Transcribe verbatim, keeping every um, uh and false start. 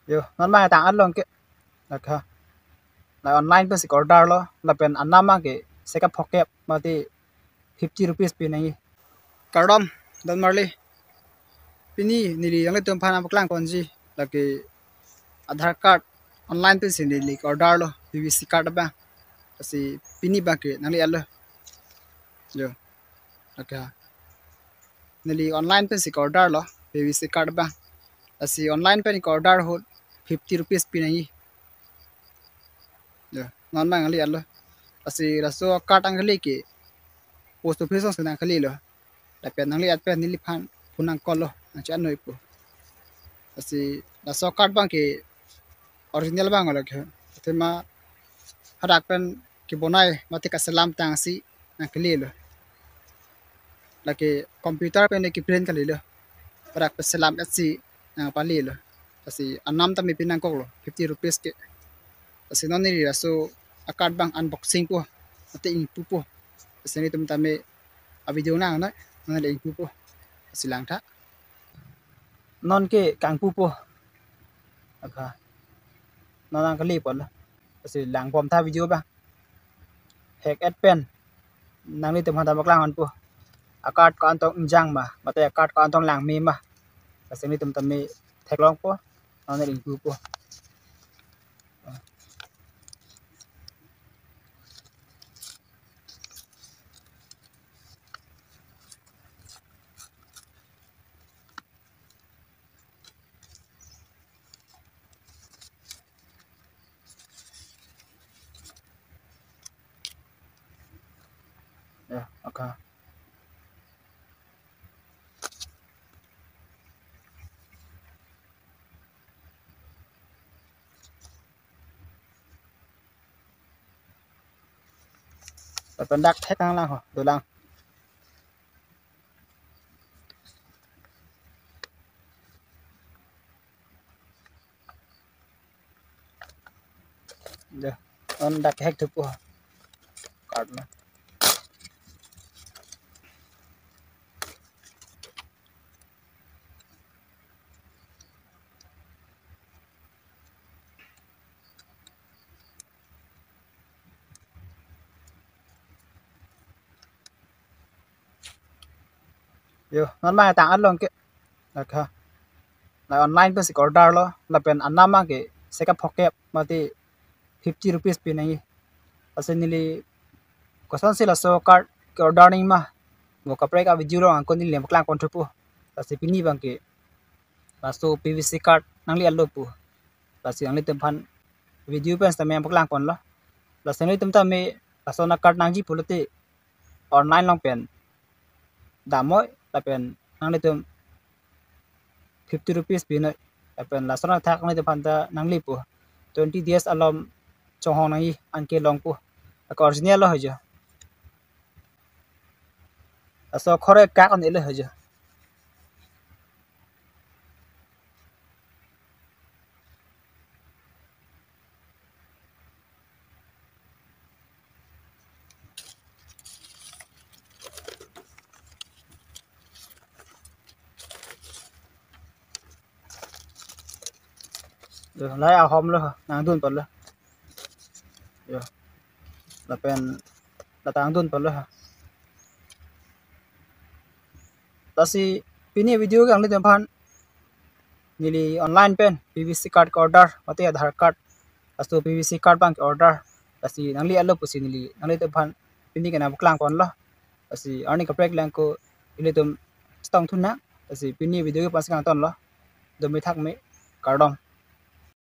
Yo, non ma tang along ke. Lake la online pensi ke-order lo, lapen anam ke seka phokep mate fifty rupees pi nangji. Kardom, don marli. Pini neli nanglitum aphan nangpaklang ponji, lake Aadhaar card online pensi neli ke-order lo, P V C card abang. Lasi pini abang ke nangli-et lo. Yo. Lake neli online pensi ke-order lo, P V C card abang. Lasi online pen ke-order ahut fifty rupees pi nangji. Yo, non abang nangli-et lo. Lasi laso card nangkele ke post office alongsi nangkele lo. Lapen nangli-et pen neliphan phone nang-call lo, nang-chat noi pu. Lasi laso card abang ke original abang lo ke. Athema hadak pen kebonai mate kaselam tangsi nangkele lo. Lake computer pen ke-print kali lo. Hadak pen selam-etsi nangpale lo. Lasi anam tame pi nangkok lo, fifty rupees ke. Lasi non neli laso a-card abang unboxing po, mate ingpu po. Lasi nanglitum tame a-video nang na, non neli ingpu po. Lasi langtha. Non ke kangpu po. Aka. Non nangkele pon lo. Lasi langbom tha video abang. Hack-et pen nanglitum aphan nangpaklang ponpo. A-card ko-an tong ingjang ma, mate a-card ko-an tong langme ma. Lasi nanglitum tame theklong po, non neli ingpu po. Ya, oke. Lapen dak thek nang lang ho, dolang. Ya, non dak hack thupo. Card na. Yo, non ma tang along ke. Lake la online pensi ke-order lo, lapen anam ke seka phokep mate fifty rupees pi nangji. Lasi neli kosonsi laso card ke-order nangji ma, mo kaprek a-video along anke neli nangpaklang pon thupo. Lasi pini abang ke laso P V C card nangli-et lo pu. Lasi nanglitum aphan video pen sitame nangpaklang pon lo. Lasi nanglitum tame laso a-card nangji pulote online along pen damnoi, lapen nanglitum fifty rupees pinoi, lapen laso athak nanglitum aphan ta nangli pu. Twenty days alom chonghong nangji anke long pu. Lake original lo ho jo. Laso khore kak an-e lo ho jo. Yo, lahai ahom lo, nangdun pon lo. Yo. Lapen la ta nangdun pon lo. Lasi pini video ke nanglitum aphan neli online pen P V C card ke-order, mate Aadhaar card, laso P V C card abang ke-order. Lasi nangli-et lo pusi neli nanglitum aphan pini ke nangpaklang pon lo. Lasi arni kaprek lang ko ilitum chetong thu nang. Lasi pini video ke la-ansi kangton lo. Dome thakme, kardom.